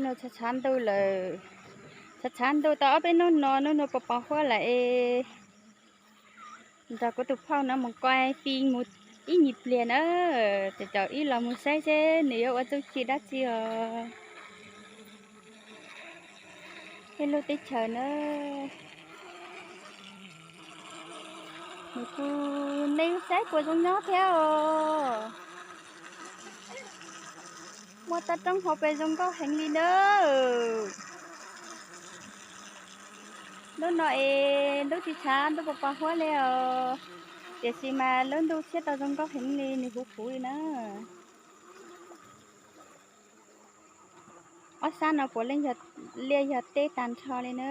Nub nua tshav tshav ntuj lawm, tshav tshav ntuj tau ob peb hnub no, nub nua pos pos huab lawm es nrog kuv tus phauj no mus koj fi mus ib nyuag pliag na, ces caum ib los mus saib seb nws yuav ua txuj ci dab tsi os. Tej lub teb chaws na, nws kuj, nej saib puas zoo nyob thiab os. Muaj toj roob hauv pes zoo nkauj heev li na. Hnub no es ntuj tsis tshav, ntuj pos pos huab li os, tiam sis mas lub ntuj siab tau zoo nkauj heev li, nws huv huv li na. Ob sab no puav leej yog liaj yog teb tag nrho li na.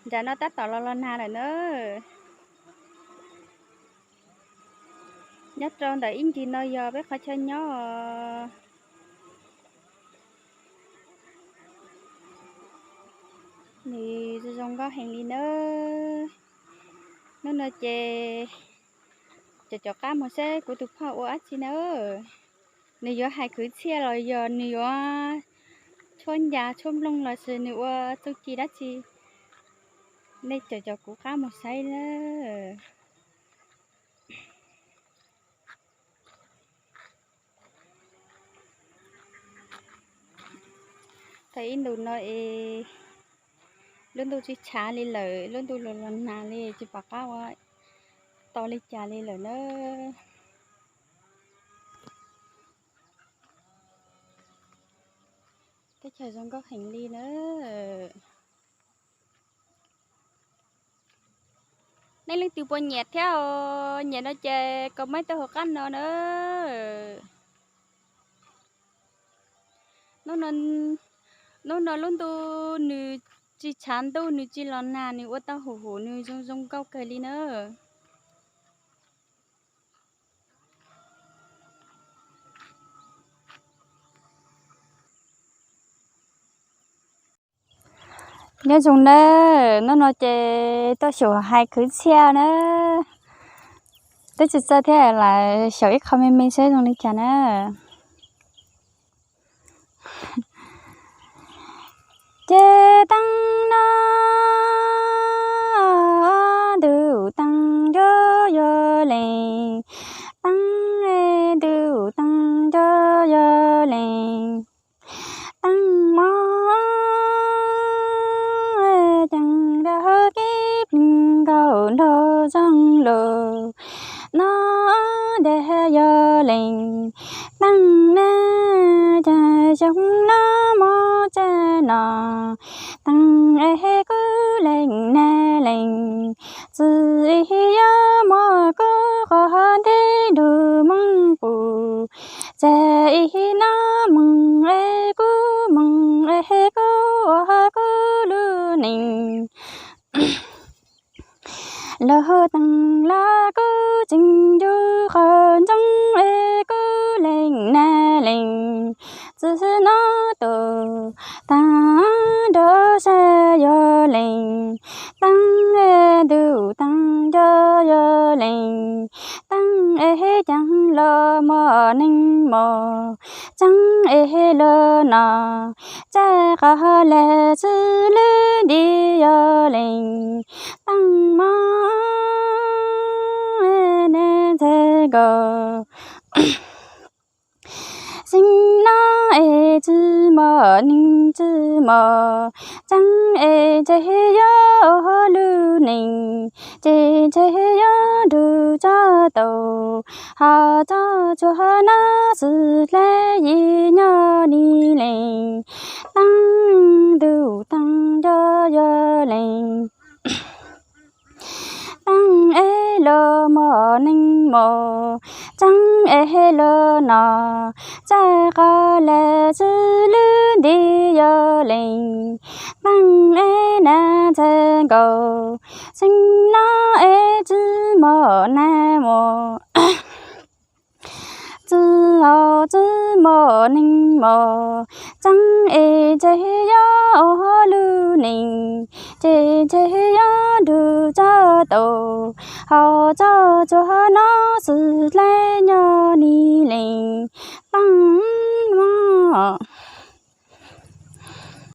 Nram no tab tom los los nag lawm na. Nyob rau ntawm ib ncig no yog peb qhov chaw nyob os. Nws zoo nkauj heev li na. Hnub no ces caum caum qab mus saib kuv tus phauj ua dab tsi na. Nws yuav hais kwv txhiaj los yog nws yuav tshuab ncas tshuab nplooj los sis nws ua txuj ci dab tsi, nej caum caum kuv qab mus saib na. Thaum ib ntus no es lub ntuj tsis tshav li lawm, lub ntuj los los nag li tsis pom qab ua tau li cas li lawm na. Teb chaws zoo nkauj heev li na. Nej leej twg puas nyiam thiab os, nyiam no ces comment tau hauv qab no na. Hnub no lub ntuj nws tsis tshav ntuj, nws tsis los nag, nws ua tau huv huv, nws zoo zoo nkauj kawg li na. Nyob zoo nawb, hnub no ces tuaj xyuas hais kwv txhiaj na. Twb tsis txawj thiab, lam xyaum ib qho me me seb zoo li cas na. Ces teeb no, ntuj teeb ncuab yuav lees, teeb, ntuj teeb ncuab yuav lees, teeb mov ceeb rau kev plig nkaus nrog zoo lus no, ntuj yuav lees, teeb na, ces xyoo no muaj tsav no, teeb es kuj lees na lees, txiv es yuav muab kuv qhov nti nrug moog pum, tsav es no moog es kuv moog es kuv ua kuv lub neej. Lub teeb los kuj tseem yug qhov ntsoov es kuj lees na lees, txiv no tus teeb nrog sab yuav lees, teeb es ntuj teeb ncuab yuav lees, teeb es ceeb los mos neeg mos, ceeb es lub no, tsav qhov lawm txiv lub nti yuav lees, teeb mov ne ntxhais nkaus. Xyoo no es txiv mos neeg txiv mos, ceeb es ntshe yuav ua lub neej, ces ntshe yuav nrug tso tau, ho tso tsuag no xwb hle yim nyob ni lees, teeb ntuj teeb ncuab yuav lees. Teeb es lub mos neeg mos, ceeb es lub no, tsav qhov lawm txiv lub nti yuav lees, teeb es na ntxhais nkaus. Xyoo no es txiv mos neeg mos, txiv hos txiv mos neeg mos, ceeb es ntshe yuav ua lub neej, ces ntshe yuav nrug tso tau, ho tso tsuag no xwb hle nyob ni lees, teeb mov